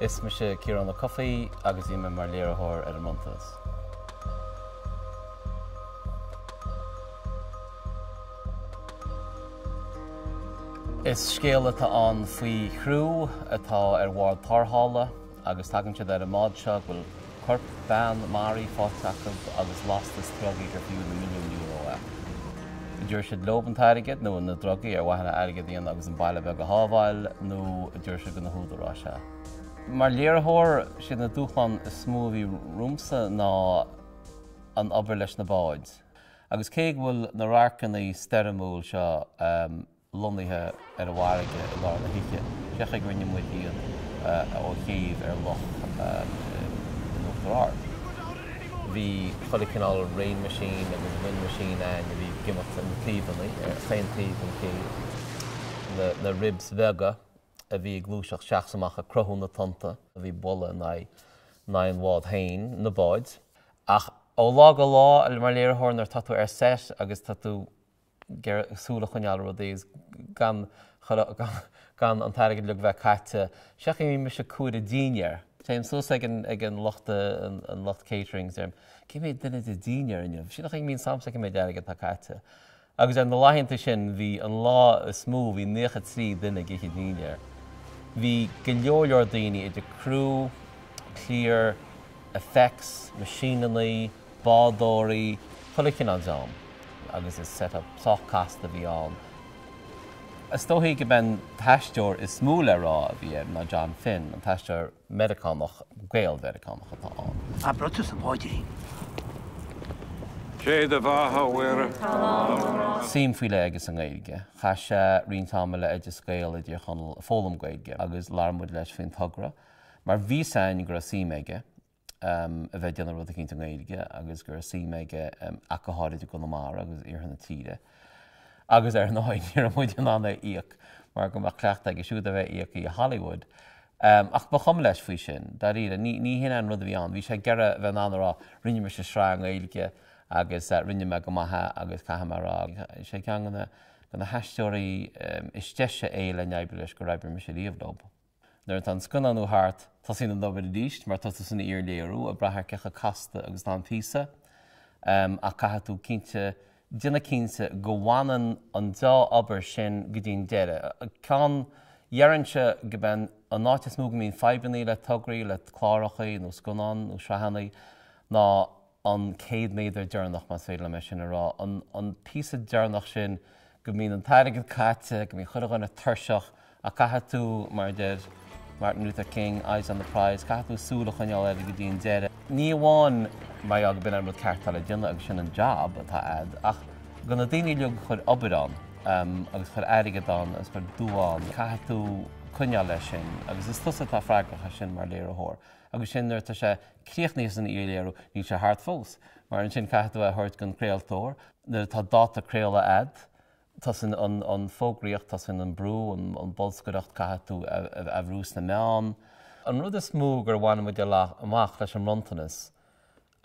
Is mise Ciarán Ó Cofaigh agus bhí mé mar léiritheoir ar An Bronntanas. Is scéal atá ann faoi chriú atá ar bhád tarrthála agus tagann siad ar an mbád seo go bhfuil corp bean maraithe faighte acu agus lastas drugaí gur fiú na milliúin euro é. An dtabharfaidh siad leo an t-airgead nó na drugaí ar mhaithe le airgead a dhéanamh agus an baile beag a shábháil nó an dtabharfaidh siad do na húdaráis é. Mar léiritheoir, siad na dúshláin is mó a bhí romhamsa ná an obair leis na báid. Agus cé go bhfuil na radharcanna stoirmiúil seo lonnaithe ar an bhfarraige i lár na hoíche, sé an chaoi go rinne muid iad ó chéibh ar loch in Uachtar Ard. Bhí chuile chineál rain machine agus wind machine a'inn a bhí ag imeacht ar na taobhanna, ar chaon taobh den chéibh, na ribs bheaga a bhí ag gluaiseacht isteach is amach ag cruthú na tonnta a bhí ag bualadh in aghaidh an bhád féin, na báid. Ach ó lá go lá, mar léiritheoir, nuair atá tú ar set agus tá tú ag iarraidh súil a choinneáil ar rudaí agus gan gan an t-airgead uilig bheith caite, sé an chaoi a mbíonn mise ag comhaireamh dinnéar. Téim suas ag an ag an lucht an lucht catering is deirim, cé mhéad duine a d'ith dinnéar inniu? Sin an chaoi a mbíonn 's a'msa cé mhéad airgead atá caite. Agus ar na laethanta sin, bhí an lá is mó, bhí 93 duine ag ithe dinnéar. Bhí go leor leor daoine, idir criú, cliar, effects, meaisíneanna, bádóirí, chuile chineál dream agus is set up sách casta a bhí ann. Is dóichí go b'é an t-aisteoir is mó le rá a bhí air ná John Finn, an t-aisteoir Meiriceánach, Gael-Mheiriceánach atá ann. Abraitheann tusa Páidrín. Sé do bheatha, a Mhuire. Suim faoi leith aige sa nGaeilge. Chaith sé roinnt ama le Oideas Gael i dTír Chonaill ag foghlaim Gaeilge agus labhair muid leis faoin togra mar bhí 's a'inn go raibh suim aige a bheith ag déanamh rud eicínt i nGaeilge agus go raibh suim aige ach go háirid i gConamara agus iarthar na tíre. Agus ar ndóigh ní raibh muid in ann é a íoc mar go mbeadh cleachtadh aige siúd a bheith íoctha i Hollywood. Ach ba chuma leis faoi sin, dáiríre. Ní ní hin an rud a bhí ann. Bhí sé ag iarraidh a bheith in ann a rá rinne mise sraith i nGaeilge agus rinne mé go maith é agus caithfidh mé a rá, is é ceann de na de na haisteoirí is deise é le n-oibriú leis gur oibrigh mise riamh leo. Nuair atá an scannánú thart, tosaíonn an obair arís mar tá tú san iarléiriú, ag brath ar cé chomh casta agus atá an píosa. Ach caithfidh tú cinnte, déanamh cinnte go bhfanann an deá-obair sin go dtí an deireadh. Ceann, dhéarfainnse go b'é an áit is mó go mbíonn fadhbannaí le tograí, le clárachaí nó scannáin nó sraitheannaí ná an 100 méadar deireanach, más féidir liom é sin a rá, an píosa deireanach sin go mbíonn an t-airgead caite, go mbíonn chuile dhuine tuirseach, ach caithfidh tú, mar a deir Martin Luther King, eyes on the prize, caithfidh tú súil a choinneáil air go dtí an deireadh. Ní amháin mar gheall go b'in an rud ceart atá le déanamh agus sin an jab atá a'd, ach do na daoine uilig a chuir obair ann agus chuir airgead ann agus chuir dua ann, caithfidh tú coinneáil leis sin agus is tusa atá freagrach as sin mar léiritheoir. Agus sin nuair atá sé críochnaithe san iarléiriú, níl sé thart fós, mar ansin caithfidh tú é a thabhairt don chraoltóir. Nuair atá dáta craoladh a'd, tosaíonn an fógraíocht, tosaíonn an brú, an bolscaireacht, caithfidh tú a bhrú sna meáin. An rud is mó gur bhain muid amach leis an mBronntanas,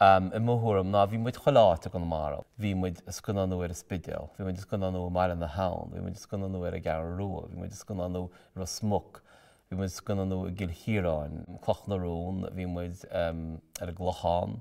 i mo thuairim, ná bhí muid chuile áit i gConamara. Bhí muid ag scannánú ar an Spidéal, bhí muid ag scannánú i mBaile na hAbhann, bhí muid ag scannánú ar an gCeathrú Rua, bhí muid ag scannánú i Ros Muc, Bhí muid ag scannánú i gCill Chiaráin, Cloch na Rón, bhí muid ar an gClochán,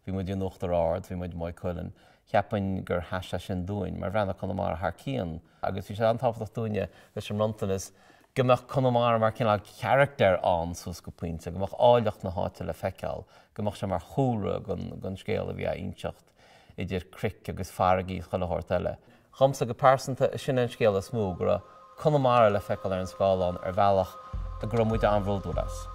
bhí muid in Uachtar Ard, bhí muid i Maigh Cuilinn. Cheapfainn gur sheas sé sin dúinn, mar bhreathnaigh Conamara thar cionn agus bhí sé an-tábhachtach dúinne leis an mBronntanas go mbeadh Conamara mar cineál character ann suas go pointe, go mbeadh áilleacht na háite le feiceáil, go mbeadh sé mar chúlra don scéal a bhí á inseacht idir cnoic agus farraigí is chuile shórt eile. Dhomsa go pearsanta, sin é an scéal is mó, go raibh Conamara le feiceáil ar an scáileán ar bhealach go raibh muid an-bhródúil as.